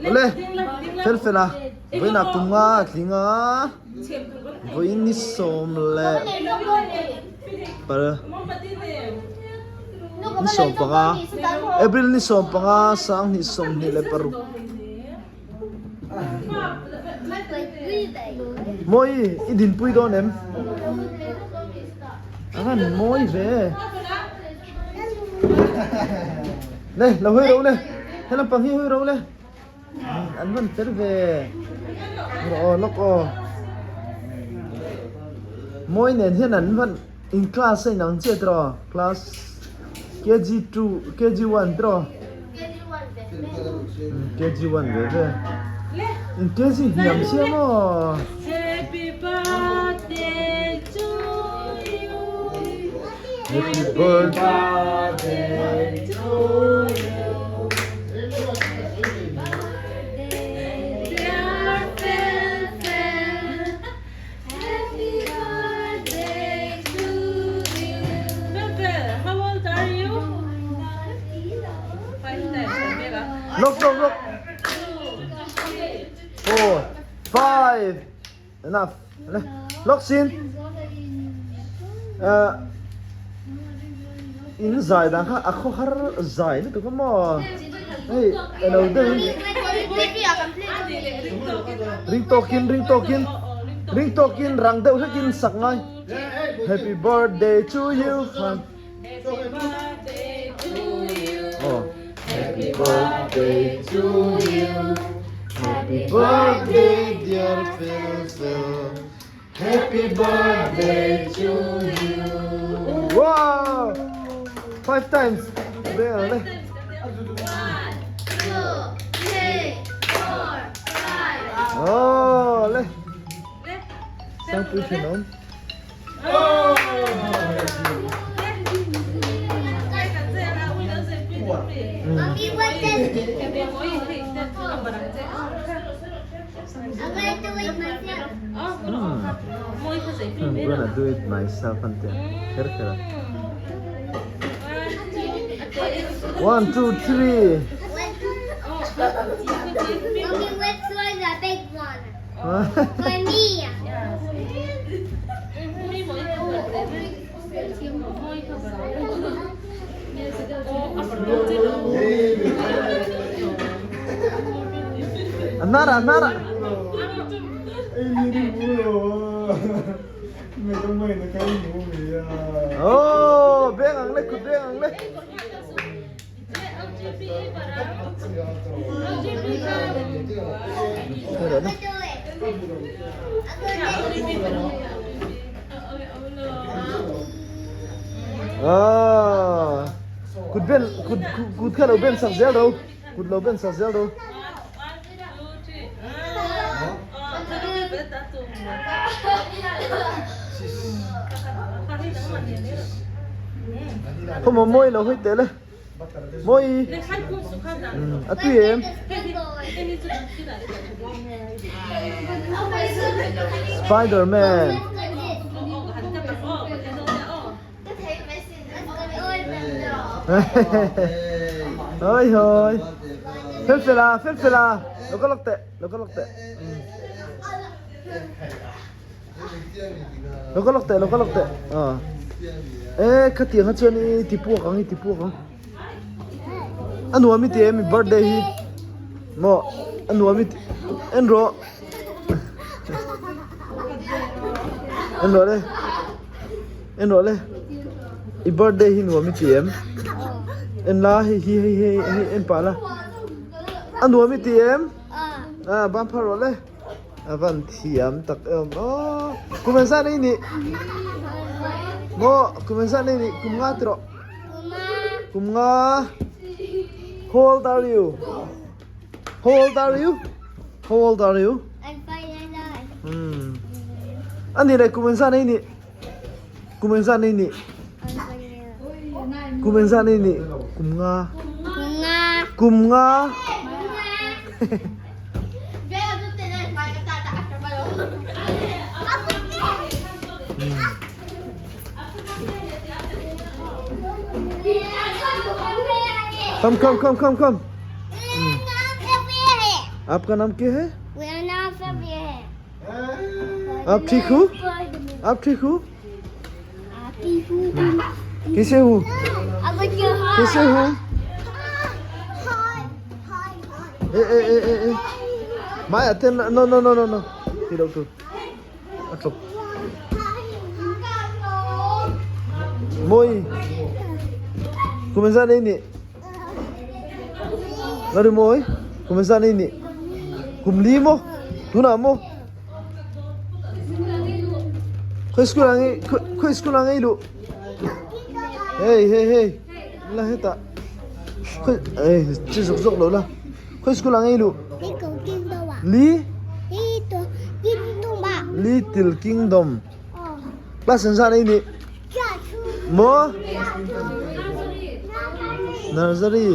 Awle fel fel a vawiinah kum nga a tling a vawiin ni sawm leh pal ni 15 April ni 15 sanghnih 25. Mawi i dinpui dawn em? A han mawi ve. Le lo hawi ro le. He lampang hi hawi ro le. An van fel ve. Rawh aw lawk aw. Mawi nen hian an van in class a inang chiah tiraw class KG 2 KG 1 tiraw. KG 1 ve ve. In KG hniam sia maw? Happy birthday to you. Happy birthday to you. Dear Fel Fel, happy birthday to you. Fel Fel, how old are you? Lawk lawk lawk. Four, five. Enough. Lawk sin. Uh, in zai dan kha a khaw har zai lutuk a maw. Hei, elo deuh in. Ring tawkin, ring tawkin. Ring tawkin rang deuh hlekin sak ngai. Happy birthday to you. Happy birthday to you. Oh. Happy birthday to you. Happy birthday dear Phil Phil. Happy birthday to you. Wow! Five times. There, le. One, two, three, four, five. Oh, le. Sang pui thin awm. I'm gonna do it myself an tia kher kher a. One, two, three. Mommy, which one's the big one? For me. Anara, anara. Oh, beng ang le, kut beng ang le. Ah, kut ben kut kut kha lo ben sak zel ro kut lo ben sak zel ro Không mà môi lo hơi tệ le. Mawi a tui em. Spiderman. Oi hoi. Fel fel a, fel fel a. Lo ka lak teh, lo ka lak teh. Lo ka lak teh, lo ka lak teh. Ah. Eh, khatiang kha chuan i ti puak ang, i ti puak ang. A nuam i ti em i birthday hi. Maw, a nuam i ti. En rawh. En rawh le. En rawh le. I birthday hi nuam i ti em. En la hei hi hei hei hei en pah la. A nuam i ti em? Ah, ban phar rawh le. A van thiam tak em aw. Kum engzah nei nih? Maw kum engzah nei nih? Kum nga ti rawh. Kum nga. How old are you? How old are you? How old are you? I'm 5 years old. Hmm. Ani le kum engzah nei nih? Kum engzah nei nih? Kum engzah nei nih? Kum nga. Kum nga. Kum nga. Come, come, come, come, come. आपका नाम क्या है मेरा नाम सभी है आप ठीक हो आप ठीक हो आप ही हूँ कैसे हो अब कैसे हो हाय हाय हाय ए ए ए ए ए mai ở tên no no no no no thì đâu từ a chụp moi kum zan ei ni la moi kum zan ei ni kum li mo tuna mo khoi school ang ei khoi school ang ei lu hey hey hey la heta khoi ei chi zuk zuk lo la khoi school ang ei lu li Little Kingdom class an zan ei ni maw nursery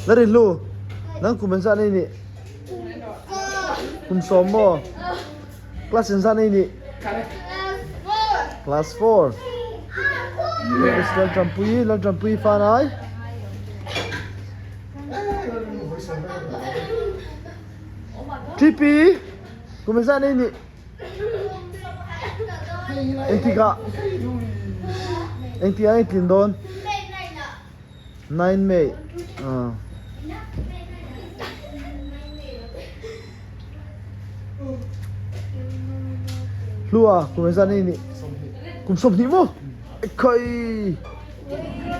la rin lu nang kum an zan ei ni kum sawm maw class an zan ei ni class 4 Lalṭampui Lalṭampui fanai. TP kum zah nei nih engtikah engtikah nge tlin dawn 9 May Hlua kum zah nei nih kum 20 maw ekhai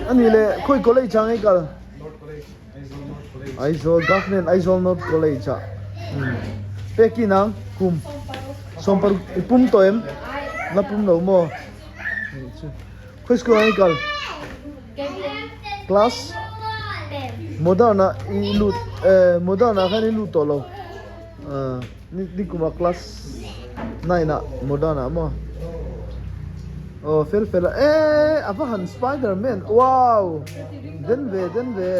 ani le khawi college ah nge kal Aizawl Government Aizawl North College ah pek in ang kum 16 i pum tawh em la pum lo maw khawi school ah nge i kal class modern ah i lut eh modern ah khan i lut tawh lo Ni kuma class 9 ah modern ah maw aw fel fel a eee a va han spider man wow den ve den ve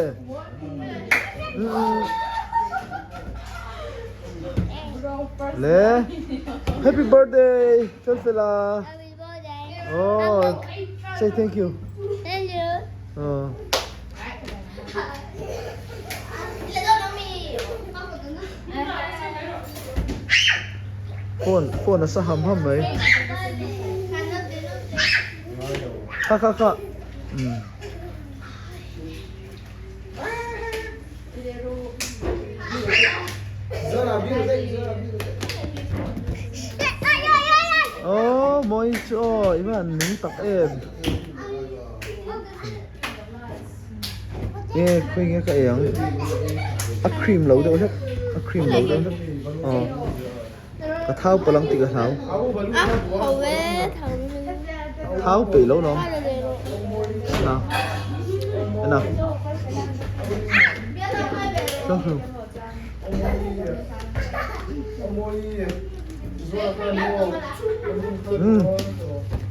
le happy birthday fel fel a aw say thank you aw. Phone phone a sa ham ham mai kha kha kha umm. Aww mawi chu aw i va han nung tak em. Nge khawi nge ka ei ang a cream lo deuh hlek a cream lo deuh hlek aw ka thau palh ang tih ka hlau thau peih lo lawm na ena umm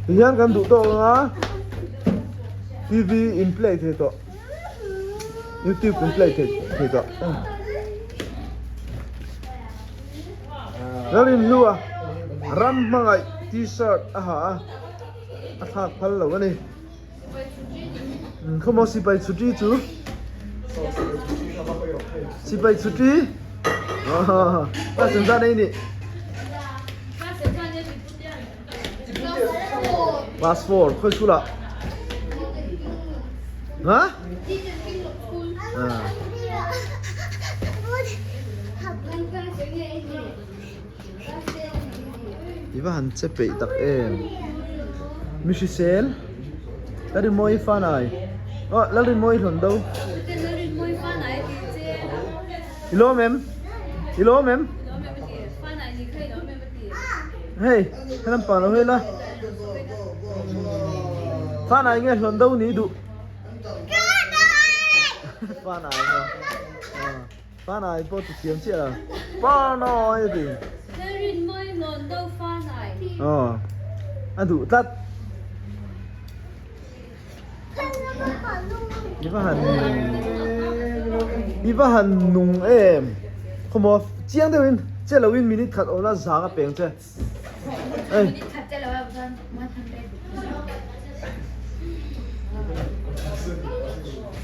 tihian kan duh tawk ang a. TV in play thei tawh YouTube in play thei thei tawh Lalrinhlua ram hmangaih t-shirt a ha a a thlak phal lo a ni khawmaw sipai chhuti chu sipai chhuti class engzat nei ni Class 4 khawi school ah ha I va han che peih tak em mi hrisel Lalrinmawi fanai aw Lalrinmawi hlawn do I lawm em I lawm em Hei, helam pang lo hei la. Fanai nge hlawn do ni duh. Fanai maw. Fanai pawh ti thiam chiah lo. Fanai a ti. Lalrinmawi hlawn do fanai. Aw, a duh tlat. I va han i va han nung em khawmaw chiang deuhin che loin minute khat awm la zang a peng che ei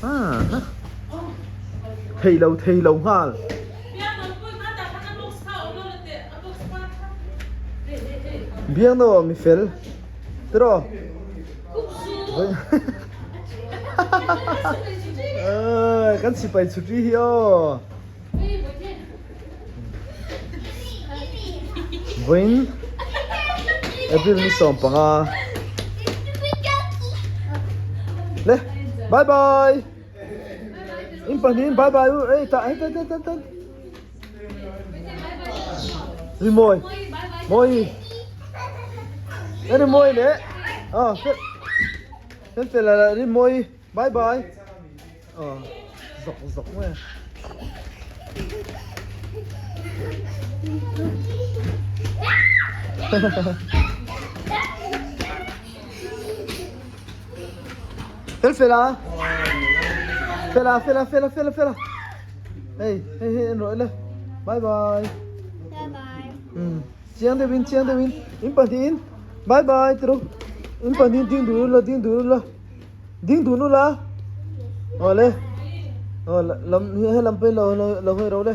ah ha. Thei lo thei lo nghal. Biang no mi fel. Tiraw? Kan sipai chhuti hi aw. Vawiin April ni 15 Le bye bye. In pahnihin bye bye u ei tah hei tan tan tan. Rimawi mawi rimawi leh ah fel fel fel ah rimawi bye bye ah zawk zawk mai a. Fel fel a fel a fel a fel a fel a fel a hei hei hei en rawh ila bye bye Bye bye. Um chiang deuh in chiang deuh in in pahnih in bye bye ti rawh in pahnih in ding dun ula ding dun ula ding dun ula awle aw lam he lam pawhin lo lo hawi ro le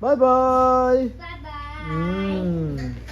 bye bye Bye bye. Um.